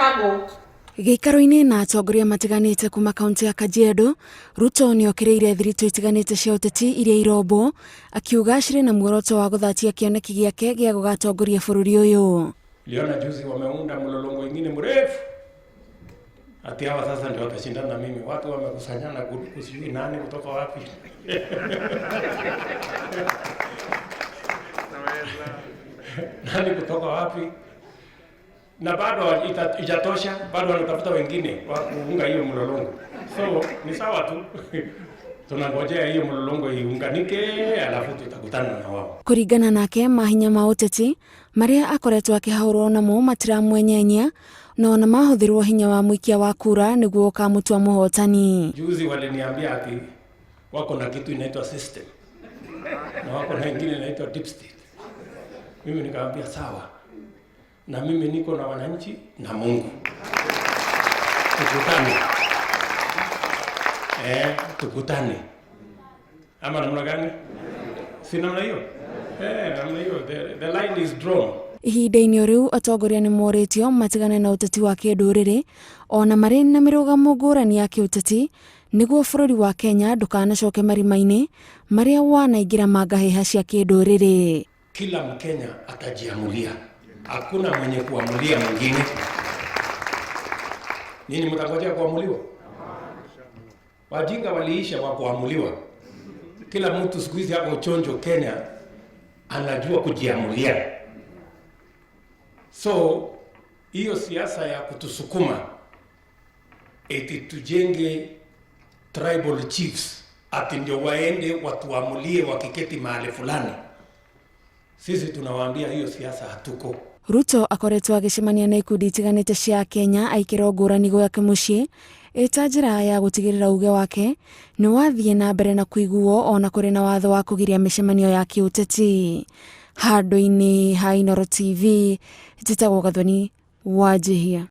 Kago. Gĩikaro-inĩ na atongoria matiganĩte kuma kaunti ya Kajiado, Ruto nĩ okĩrĩire thiritũ itiganĩte cia ũteti iria irombwo, akiuga cirĩ na muoroto wa gũthatia kĩoneki gĩake gĩa gũgatongoria bũrũri ũyũ. Niliona juzi wameunda mlolongo ingine mrefu ati hawa sasa ndio watashindana na mimi. Watu wamekusanyana sijui nani kutoka wapi nani kutoka wapi, na bado ijatosha, bado wanatafuta wengine wa kuunga hiyo mlolongo. So ni sawa tu tunangojea hiyo mlolongo iunganike, alafu tutakutana na wao. Kũringana nake, mahinya ma ũteti marĩa akoretwo akĩhahũrwo namo matiramwenyenyia na ona mahũthĩrwo hinya wa mũikia wa kura nĩguo ũkamũtua mũhotani. Juzi waliniambia ati wako na kitu inaitwa system na wako na ingine inaitwa deep state. Mimi nikamwambia sawa, na mimi niko na wananchi na Mungu, tukutane tukutane ama namna gani? Si namna hiyo namna hiyo, the line is drawn. Ihinda-inĩ o rĩu atongoria nĩ morĩtio matigane na ũteti wa kĩndũrĩrĩ ona marĩ na mĩrũgamo ngũrani ya kĩũteti nĩguo bũrũri wa Kenya ndũkanacoke marima-inĩ marĩa wanaingĩra mangahĩha cia kĩndũrĩrĩ. Kila Mkenya atajiamulia, hakuna mwenye kuamulia mwingine. Nyinyi mtangojea kuamuliwa? Wajinga waliisha wa kuamuliwa. Kila mtu siku hizi hapo chonjo Kenya anajua kujiamulia. So hiyo siasa ya kutusukuma eti tujenge tribal chiefs ati ndio waende watuamulie wakiketi mahali fulani, sisi tunawaambia hiyo siasa hatuko. Ruto akoretwo agĩcemania na ikundi itiganĩte cia Kenya aikĩro ngũrani gwake mũciĩ ĩta njĩra ya gũtigĩrĩra uge wake nĩ wathiĩ na mbere na kũiguo ona kũrĩ na watho wa kũgiria mĩcemanio ya kĩũteti. Handũ-inĩ ha Inooro TV, njĩtagwo Gathoni Wanjihia.